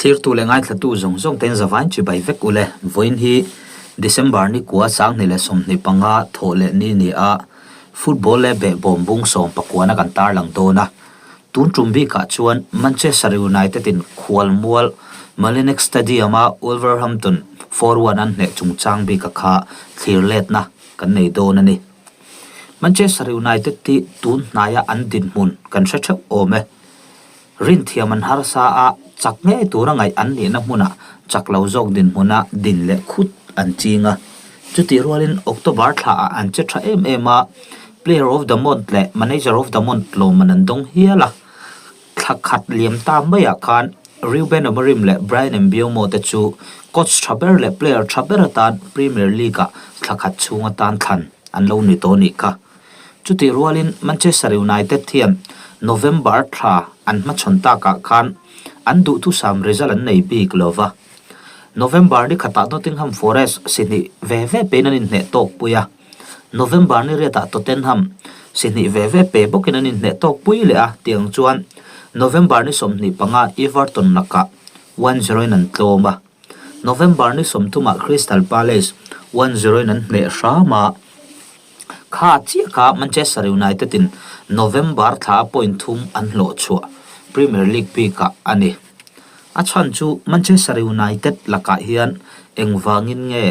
Thirtu leh ngaithlatu zawng zawng te'n zavain chibai vek ule. Vawiin hi December ni kua 2025 thawh leh ni ni a, football leh behbawm bung sawm pakuana kan tarlang dawn a. Tun tum bikah chuan Manchester United in khualmual Molineux Stadium a Wolverhampton 4-1 an hneh chungchang bika kha thlir letna kan nei dawn a ni. Manchester United hi tun hnaia an dinhmun kan hre theuh awm e. Rinthiam an harsa a, chak ngei tura ngaih an nihna hmunah chak lo zawk dinhmuna din leh khut an ching a. Chutih rualin October thlaah an che tha em em a, Player of the Month leh Manager of the Month lawmman an dawng hial a. Thla khat liam ta maiah khan Ruben Amorim leh Bryan Mbeumo te chu coach tha ber leh player tha ber atan Premier League-ah thla khat chhung atan thlan an lo ni tawh a nih kha. Chutih rualin Manchester United hian November thla an hmachhawn takah khan an duhthusam result an nei bik lo va. November ni khatah Nottingham Forest si hnih ve ve pein an inhneh tawk pui a, November ni riatah Tottenham si hnih ve ve pe bawkin an inhneh tawk pui leh a, tiang chuan November ni 25 Everton lakah 1-0 in an tlawm a. November ni 30 ah Crystal Palace 1-0 in an hneh hram a, kha chiah kha Manchester United in November thla a point thum an hlawh chhuah Premier League bikah a ni. A chhan chu Manchester United lakah hian engvangin nge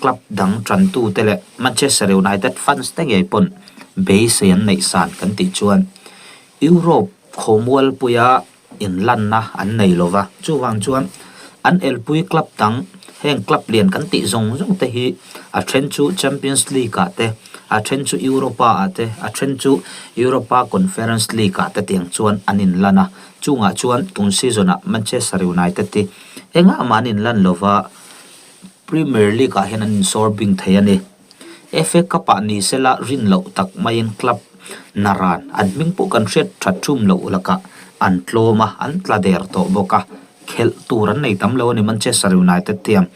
club dang tantute leh Manchester United fans te ngei pawn beisei an neih san kan tih chuan Europe khawmualpuia inlanna an nei lo va, chuvang chuan an elpui club dang heng club lian kan tih zawng zawng te hi a then chu Champions League ah te, a then chu Europa ah te, a then chu Europa Conference League ah te tiang chuan an inlan a, chungah chuan tun season ah Manchester United hi engah mah an inlan lo va, Premier League ah hian an insawr bing thei a ni. FA Cup ah ni sela rin loh tak maiin club naran an hming pawh kan hriat that thum loh lakah an tlawm a, an tla der tawh bawk a, khelh tur an nei tam lo a ni Manchester United hian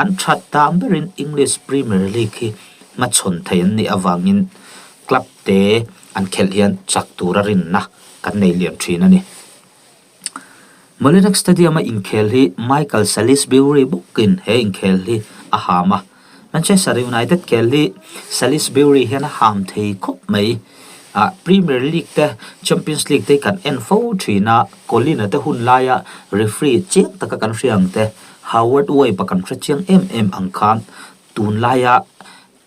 an that dan berin English Premier League hi hmachhawn thei an nih avangin club te an khelh hian chak tura rinna kan nei lian thin a ni. Molineux Stadium-a inkhel hi Michael Salisbury bawkin he inkhel hi a ham a. Manchester United khel hi Salisbury hian a ham thei khawp mai. Ah Premier League te Champions League te kan en fo thin a, Colin-a te hun laia referee chiang taka kan hria ang te, Howard Webb-a kan hre chiang em em ang khan tunlaia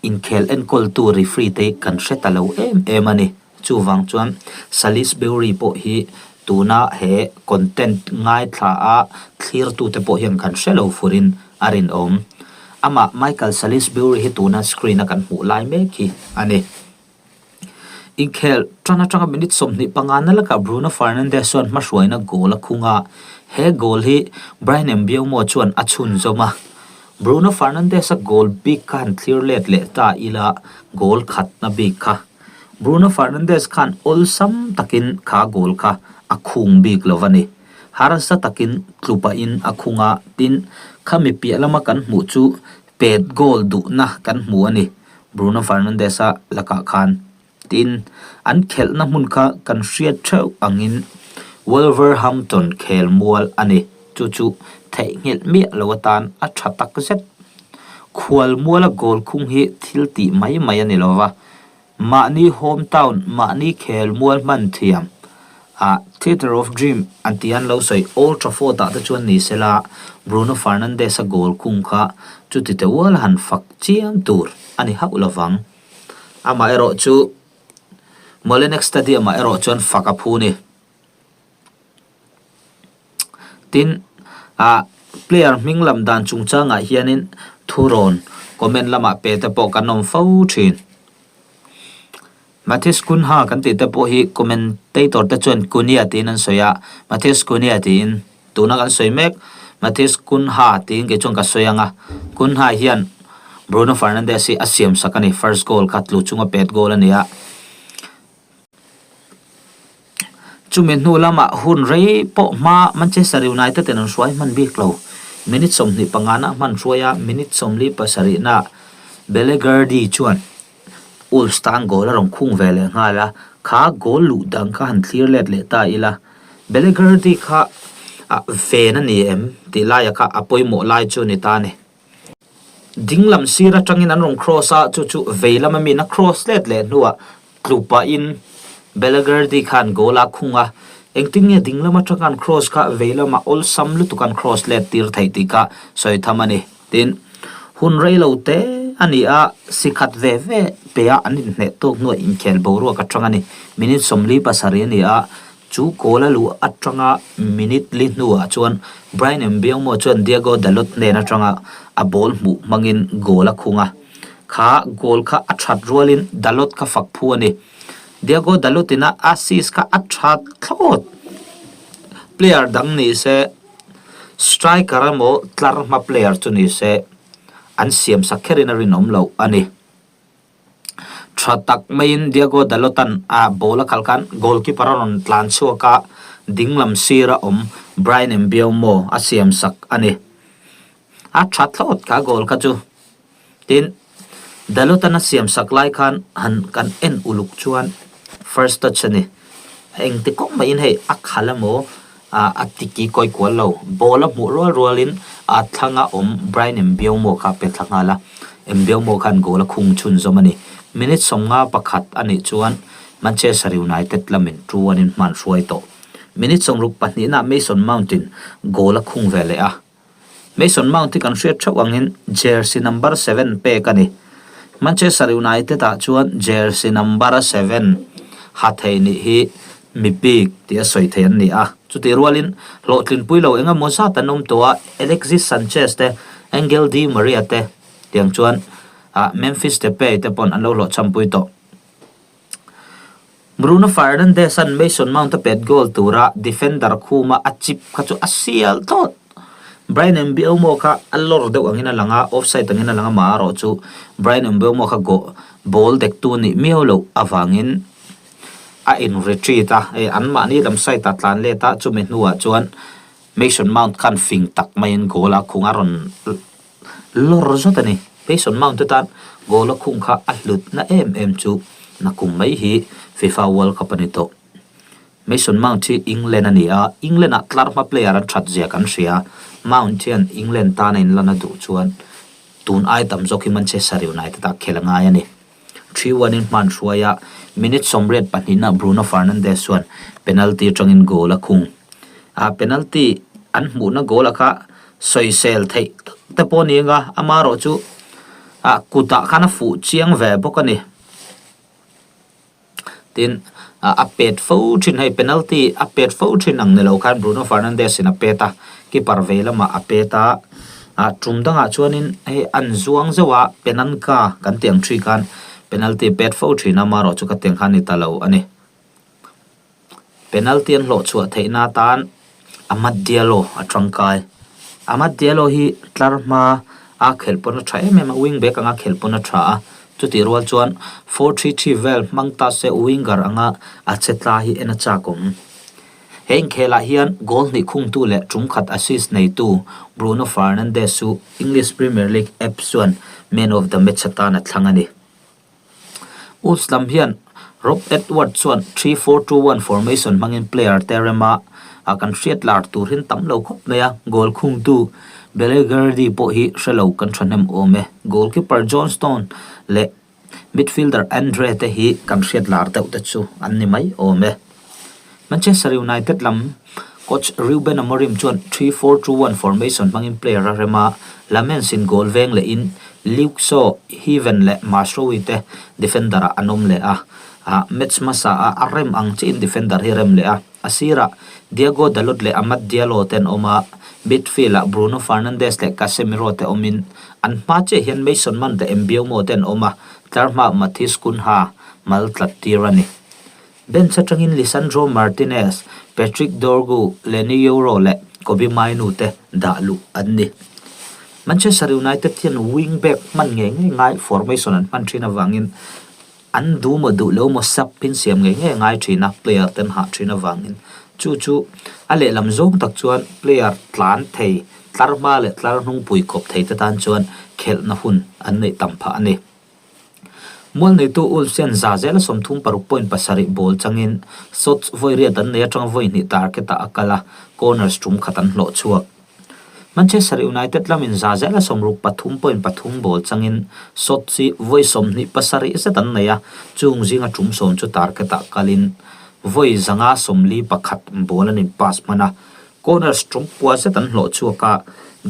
Inkhel enkawltu referee te kan hre ta lo em em a ni. Chuvang chuan Salisbury pawh hi tuna he content ngaithla a thlirtute pawh hian kan hre lo furin a rinawm. Amah Michael Salisbury hi tuna screen a kan hmuh lai mek hi a ni. Inkhel tan atanga minute 25 na lakah Bruno Fernandes chuan hmahruaina goal a khung a, he goal hi Bryan Mbeumo chuan a chhunzawm a. Bruno Fernandes-a goal bik kha han thlir let leh ta ila, goal khatna bik kha. Bruno Fernandes khan awlsam takin kha goal kha a khung bik lo a ni. Harsa takin tlupahin a khung a, tin, khami piah lama kan hmuh chu pet goal duhna kan hmu a ni, Bruno Fernandes-a lakah khan. Tin, an khelhna hmun kha kan hriat theuh angin Wolverhampton khel mual a ni. Chu chu theihnghilh miah lo atan a tha tak zet. Khual muala goal khung hi thil tih mai mai a ni lo va, mahni home town, mahni khel mual hman thiam a Theatre of Dream an tih an lo sawi Old Trafford ah te chuan ni sela Bruno Fernandes-a goal khung kha chuti te ual han fak chiam tur a ni hauh lovang. Amaherawh chu Molineux Stadium ah erawh chuan fak a phu ni. Tin, ah player hming lam dan chungchangah hianin thurawn comment lamah pe te pawh kan awm fo thin. Matheus Cunha kan tih te pawh hi commentator te chuan Cunha tiin an sawi a, Matheus Cunha tiin tuna kan sawi mek Matheus Cunha tiin kei chuan ka sawi ang a, Cunha hian Bruno Fernandes hi a siam sak a ni, first goal kha tlu chunga pet goal a ni a. Chumi hnu lamah hun rei pawh hma Manchester United in an hruai hman bik lo. Minute 25 na hman hruai a, minute 47 na Bellegarde chuan Wolves tan goal a rawn khung ve leh nghal a, kha goal luh dang kha han thlir let leh ta ila. Bellegarde kha Ven a ni em tih laia kha a pawimawh lai chu a ni ta a ni. Ding lam sir atangin an rawn cross a, chu chu vei lama min a cross let leh hnuah tlu pahin Belagardi khan goal a khung a. Engtin nge ding lam atanga an cross kha vei lama awlsam lutuk an cross let tir theih tih kha sawi tham a ni. Tin, hun rei lo te a ni a, si khat ve ve pe a an inhneh tawk hnuah inkhel boruak atang a ni. Minute 47 a ni a, Chu goal a luh atanga minute li hnuah chuan Bryan Mbeumo chuan Diogo Dalot hnen atanga a ball hmuh hmangin goal a khung a. Kha goal kha a that rualin Dalot kha fak phu a ni. Diogo Dalot ina assist kha a that thlawt. Player dang ni se striker emaw tlar hma player chu ni se an siamsak kherin a rinawm loh a ni. Tha tak maiin Diogo Dalot-a'n a ball a khalh khan goalkeeper a rawn tlan chhuak a, dinglam sira awm Bryan Mbeumo a siam sak a ni. A tha thlawt kha goal kha chu. Tin, Dalot-a'n a siam sak lai khan han kan en uluk chuan first touch a ni. Engti kawng maiin hei a khalh emaw a ti ki kawi kual lo. Ball a hmuh rual rualin a thlanga awm Bryan Mbeumo kha a pe thla nghal a, Mbeumo khan goal a khung chhunzawm a ni. Minute 51 a nih chuan Manchester United lamin 2-1 in hman hruai tawh. Minute 62 nah Mason Mount in goal a khung ve leh a. Mason Mount hi kan hriat theuh angin jersey number seven pek a ni. Manchester United ah chuan jersey number seven ha thei nih hi mi bik tih a sawi thei an ni a. Chutih rualin hlawhtlinpui lo eng emaw zat an awm tawh a, Alexis Sanchez te, Angel Di Maria te tiang chuan Memphis Depay te pawn an lo hlawhchhampui tawh. Bruno Fernandes-a'n Mason Mount a pet goal tura defender khuma a chip kha chu a sial tawt. Bryan Mbeumo kha a lawr deuh angin a lang a, offside angin a lang a, amaherawh chu Bryan Mbeumo kha ball dektu nih miau loh avangin a in retreat a, hei anmahni lam side ah tlan let a, chumi hnuah chuan Mason Mount khan fing tak maiin goal a khung a rawn Lawr zawt a ni. Mason Mount te tan goal a khung kha a hlutna em em chu nakum mai hi FIFA World Cup a ni tawh. Mason Mount hi England a ni a, England ah tlar hma player an that zia kan hria. Mount hian England tan a inlan a duh chuan tun ai tam zawk hi Manchester United ah khel a ngai a ni. 3-1 in hman hruai a, minute 82 nah Bruno Fernandes chuan penalty atangin goal a khung. A penalty an hmuhna goal a kha sawisel theih tak te pawh a ni anga, amaherawh chu ah kutah khan a fuh chiang ve bawk a ni. Tin, a pet fo thin hei penalty a pet fo thin ang ni lo khan Bruno Fernandes in a pet a, keeper vei lamah a pet a, ah tum dangah chuanin hei an zuang zeuh a penanka kan tih ang thi khan penalty a pet fo thin a, amaherawh chu ka tiang khan a ni ta lo a ni. Penalty an hlawh chhuah theihna atan Amad Diallo a tangkai. Amad Diallo hi tlar hma a khelh pawn a tha em em a, wing back anga khelh pawn a tha a. Chutih rual chuan 4-3-3 vel hmang ta se winger anga a che tla hi en a chak awm. He inkhelah hian goal hnih khungtu leh tum khat assist neitu Bruno Fernandes chu English Premier League app chuan man of the match atan a thlang a ni. Wolves lam hian Rob Edwards chuan 3-4-2-1 formation hmangin player te rema a kan hriat lar tur hin tam lo khawp mai a, goal khungtu Belegardi pawh hi hre lo kan thahnem awm e. Goalkeeper John Stone leh midfielder Andre te hi kan hriat lar deuh te chu an ni mai awm e. Manchester United lam coach Ruben Amorim chuan 3-4-2-1 formation hmangin player a rem a, Lammens in goal veng lehin Luke Shaw, Heaven leh Mazraoui te defender ah an awm leh a, match hmasa ah a rem ang chiahin defender hi rem leh a, a sirah Diogo Dalot leh Amad Diallo te an awm a, midfield ah Bruno Fernandes leh Casemiro te awmin an hma chiah hian Mason Mount leh Mbeumo te an awm a, tlar hmaah Mathis Cunha mal tlat tir a ni. Bench atangin Lisandro Martinez, Patrick Dorgu, Leny Yoro leh Kobbie Mainoo te dah luh an ni. Manchester United hian wing back hman ngei ngei ngai formation an hman thin avangin an duh maw duh lo maw sub in siam ngei ngei ngai thin a, player ten hah thin avangin chu chu a lehlam zawng tak chuan player tlan thei tlar hma leh tlar hnung pui khawp thei te tan chuan khelhna hun an neih tam phah a ni. Mualneitu Wolves hian za zela 36 point pasarih ball changin shots vawi riat an nei atanga vawi hnih target ah a kal a, corners tum khat an hlawh chhuak. Manchester United lamin za zela 63 point pathum ball changin shots hi vawi 27 zet an nei a, chung zinga tum sawm chu target ah kalin vawi 541 ball an in pass hman a, corners tum kua zet an hlawh chhuak a,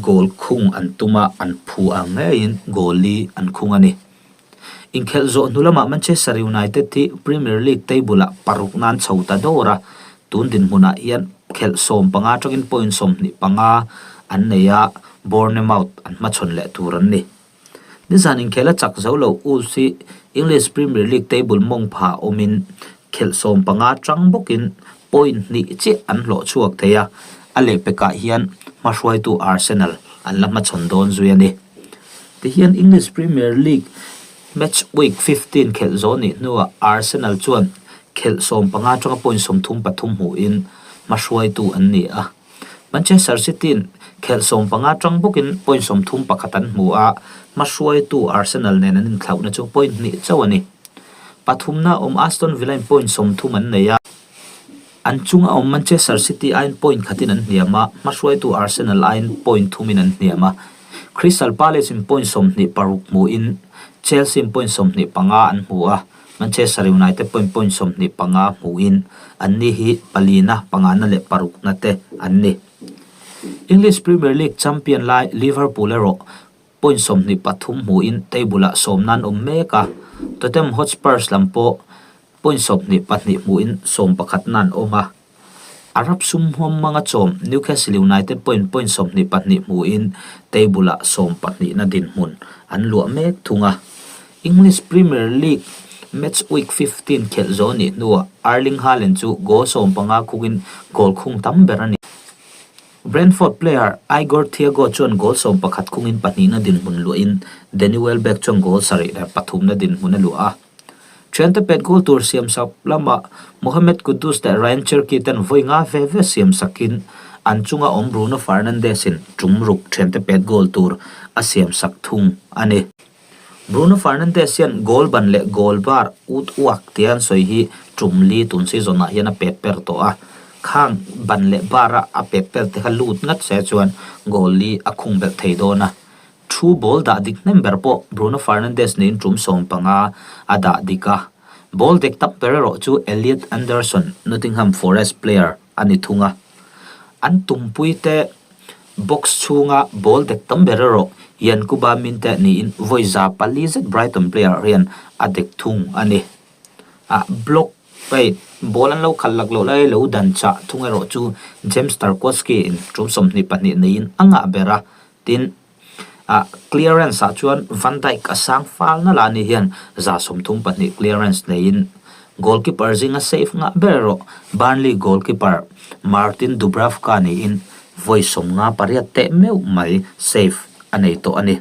goal khung an tum a, an phu ang ngeiin goal li an khung a ni. Inkhelh zawh hnu lamah Manchester United hi Premier League table-ah paruk nan chho ta dawr a, tun dinhmunah hian khelh 15 atangin point 25 an nei a, Bournemouth an hmachhawn leh tur an ni. Nizan inkhelh a chak zo lo Wolves hi English Premier League table mawng pha awmin khelh 15 atang bawkin point hnih chiah an hlawh chhuak thei a, a lehpekah hian hmahruaitu Arsenal an la hmachhawn dawn zui a ni. Tihian English Premier League match week 15 khelh zawh nih hnuah Arsenal chuan khelh 15 atanga point 33 hmuhin hmahruaitu an ni a. Manchester City-in khelh 15 atang bawkin point 31 an hmu a, hmahruaitu Arsenal nen an inthlauhna chu point hnih chauh a ni. Pathumna awm Aston Villa-in point 30 an nei a. An chunga awm Manchester City aiin point khatin an hniam a, hmahruaitu Arsenal aiin point thumin an hniam a. Crystal Palace-in point 26 hmuin Chelsea-in point 25 an hmu a, Manchester United pawhin point 25 hmuin anni hi palina, pangana leh parukna te an ni. English Premier League champion lai Liverpool erawh point 23 hmuin table-ah sawmna an awm mek a, Tottenham Hotspurs lam pawh point 22 hmuin sawmpakhatna an awm a. Arab sum huam hmanga chawm Newcastle United pawhin point 22 hmuin table-ah sawmpahnihna dinhmun an luah mek thung a. English Premier League match week 15 khelh zawh nih hnuah Erling Haaland chu goal 15 khungin goal khung tam ber a ni. Brentford player Igor Thiago chuan goal 11 khungin pahnihna dinhmun luahin Danny Welbeck chuan goal sarih leh pathumna dinhmun a luah a. Thiante pet goal tur siam sak lamah Mohamed Kudus leh Ryan Cherki ten vawi nga ve ve siam sakin an chunga awm Bruno Fernandes-in tum ruk thiante pet goal tur a siam sak thung a ni. Bruno Fernandes hian goal ban leh goal bar ut uak tia an sawi hi tum li tun season ah hian a pet per tawh a, khang ban leh bar a a pet per te kha lut ngat se chuan goal li a khung belh thei dawn a. Thu ball dah dik hnem ber pawh Bruno Fernandes niin tum 15 a dah dik a, ball dek tak ber erawh chu Elliot Anderson, Nottingham Forest player a ni thung a. An tumpui te box chhunga ball dek tam ber erawh Yankuba Minteh niin vawi za pali zet Brighton player hian a dek thung a ni. Ah block hei ball an lo khalh lak loh lai lo dan chah thung erawh chu James Tarkowski in tum 22 neiin a ngah ber a, tin ah clearance ah chuan Van Dijk a sang fal nalh a ni hian za 32 clearance neiin goalkeeper zinga safe ngah ber erawh Burnley goalkeeper Martin Dubravka niin vawi 58 teh meuh mai safe a nei tawh a ni.